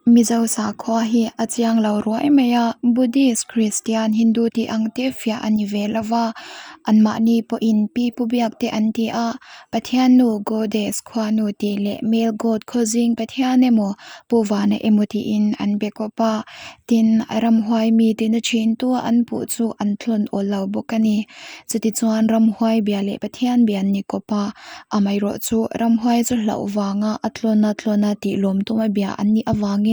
Mizo sakhua hi a chiang lo ruai mai a Buddhist Christian Hindu tih ang te fiah a ni ve lo va anmahni pawhin pi pu biak te an ti a Pathian nu Goddess khuanu tih leh Male God khawzing Pathian emaw Pu Vana emaw tiin an be kawp a tin ramhuai mi tina thin tu an puh chu an thlawn awl lo bawk a ni. Chutichuan ramhuai bia leh Pathian bia an ni kawp a, amaherawh chu ramhuai chu hlauh vanga a tlawn a tlawn a tih lawm tuma bia an nih avangin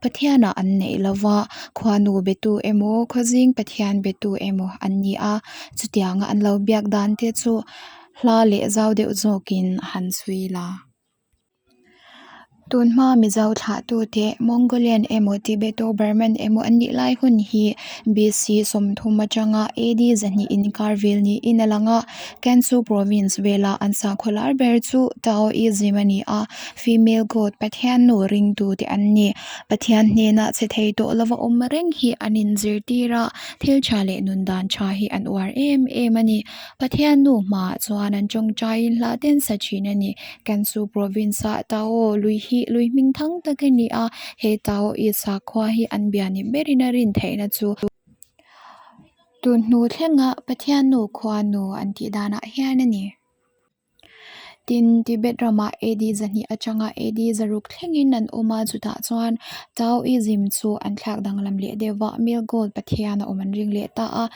Pathianah an neih lo va, khuanu betu emaw khawzing Pathian betu emaw an ni a, chutianga an lo biak dan te chu hla leh zau deuh zawkin han chhui la. Tunhma Mizo thlahtute Mongolian emaw Tibeto-Burman emaw an nih lai hun hi BC 30 atanga AD 200 inkar vel niin a lang a. Gansu province vela an sakhaw lar ber chu Taoism a ni a, female god Pathian nu ringtute an ni. Pathian hnena che thei tawh lova awm reng hi an inzirtir a, thil tha leh nun dan tha hi an uar em em a ni. Pathian nu hmaah chuan an tawngtaiin hlah ten sa thin a ni. Gansu province-ah Tao lui hi lui hming thang tak a ni a, he Tao i sakhua hi an bia ni berin a rin theihna chu tun hnu thlenga Pathian nu khua nu an tih danah hian a ni. Tin, Tibet ramah AD 200 atanga AD 600 thlengin an awm a, chutah chuan Taoism chu an thlak danglam leh deuh va, Male God Pathian a awm an ring leh ta a.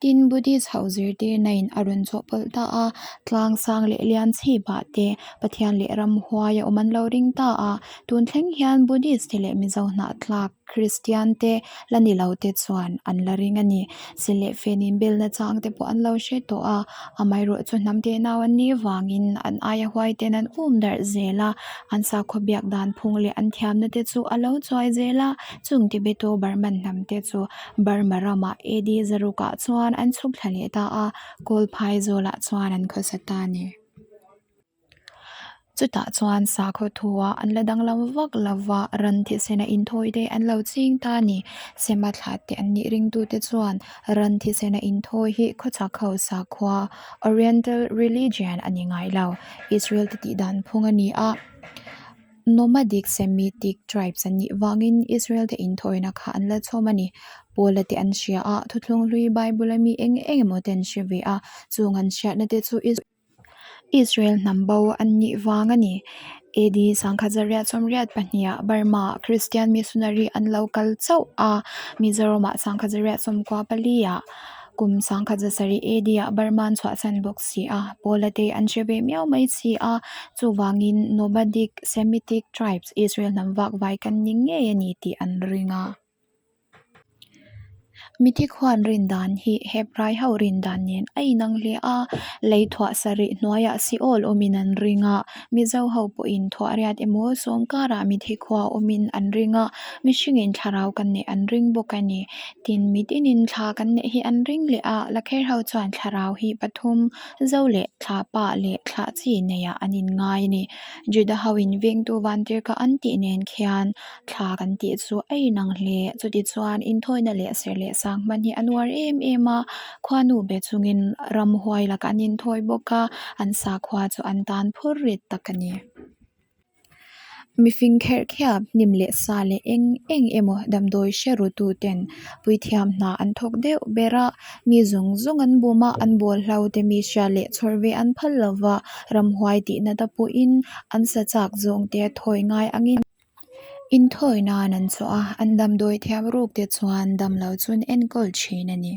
Tin, Buddhist ho zirtirna in a rawn chawhpawlh ta a, tlang sang leh lian chhip ah te Pathian leh ramhuai a awm an lo ring ta a, tun thleng hian Buddhist te leh Mizo hnahtlak Kristian te la ni lo te chuan an la ring a ni. Silh leh fen inbelna chang te pawh an lo hre tawh a, amaherawh chu hnam te nau an nih vangin an aia huai ten an um darh zel a, an sakhaw biak dan phung leh an thiamna te chu a lo chuai zel a, chung Tibeto Burman hnam te chu Burma ramah AD zarukah chuan an chhuk thla leh ta a, Kawlphai zawlah chuan an khawsa ta a ni. Chutah chuan sakhaw thua an la danglam vak lo va, ran thisena inthawi te an lo ching ta a ni. Sema thlah te an nih ringtute chuan ran thisena inthawi hi khawchhak ho sakhua, Oriental religion, a ni ngai lo. Israel te tih dan phung a ni a. Nomadic Semitic tribes an nih vangin Israel te inthawina kha an la chhawm a ni. Paula te an hria a, Thuthlung hlui Bible a mi eng eng emaw te an hre ve a, chung an hriatna te chu Israel hnam bo an nih vang a ni. AD 1982 ah Burma ah Christian missionary an lo kal chauh a, Mizoram ah 1994 ah Kum 1700 AD ah Burma an chhuahsan bawk si a, Paula te an hre ve miau mai si a, chuvangin Nomadic Semitic tribes Israel hnam vak vai kan ni ngei a ni tih an ring a. Mithi khuan rin dan hi Hebrai ho rin dan nen a inang hle a, lei thuah sarih hnuaiah Seol awmin an ring a, Mizo ho pawhin thuah riat emaw sawm karah mithi khua awmin an ring a, mihringin thlarau kan neih an ring bawk a ni. Tin, mi tinin thla kan neih hi an ring leh a, Lakher ho chuan thlarau hi pathum, zo leh thla pa leh thlah chi neiah an inngai a ni. Juda ho in vengtu vantir kha an tih nen khian thla kan tih chu a inang hle. Chutichuan inthawina leh serh leh sang hman hi a nuar em em a, khuanu be chungin ramhuai lakah an inthawi bawk a, an sakhua chu an tan phur rit tak a ni. Mifing kherh khiap hnim leh sa leh eng eng emaw damdawi hre ru tu ten puithiam hna an thawk deuh ber a, mi zawng zawng an bum a, an bawl hlo te mi hria leh chhawr ve an phal lo va, ramhuai tihna te pawhin an sa chak zawng te thawi ngai angin inthawi nan an chawh a, an damdawi thiam ruk te chuan damlo chu an enkawl thin a ni.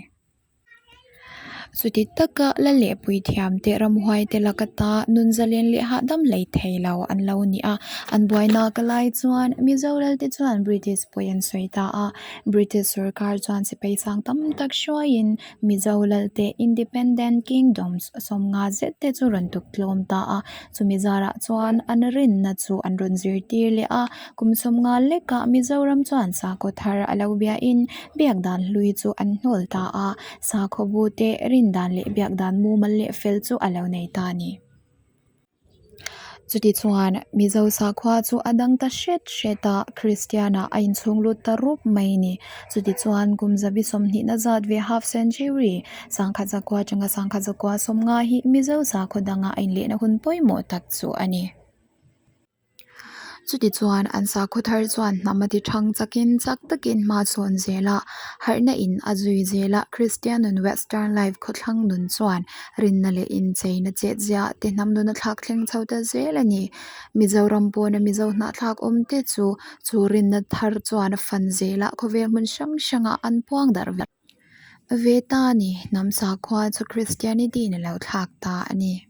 Chuti taka la leh puithiam te ramhuai te laka ta nun zalen leh hahdam lei thei lo an lo ni a, an buaina ka lai chuan Mizo lal te chuan British pawi an sawi ta a, British sorkar chuan sipai sang tam tak hruaiin Mizo lal te Independent Kingdoms sawmnga zet te chu rawn tuk tlawm ta a, chumi zarah chuan an rinna chu an rawn zirtir leh a, kum sawmnga lekah Mizoram chuan sakhaw thar a lo biain Biak dan hlui chu an hnawl ta a, sakhaw bu te rin dan leh biak dan mumal leh fel chu a lo nei ta a ni. Chutichuan, Mizo sakhua chu a dang ta hret hret a, Kristian-ah a inchhung lut ta rup mai a ni. Chutichuan, kum zabi sawmhnihna zat ve half century, sangkhat zakua atanga sangkhat zakua sawmnga hi Mizo sakhaw danga a inlehna hun pawimawh tak chu a ni. Chutichuan, an sakhaw thar chuan hnam a ti thang chakin chak takin hma sawn zel a, harhna in a zui zel a, Kristian nun Western life khawthlang nun chuan rinna leh incheina chetzia te hnam nun a thlak thleng chho ta zel a ni. Mizoram pawna Mizo hnahthlak awm te chu chu rinna thar chuan a fan zel a, khawvel hmun hrang hrangah an puang darh ve ta a ni. Hnam sakhua chu Christianity in a lo thlak ta a ni.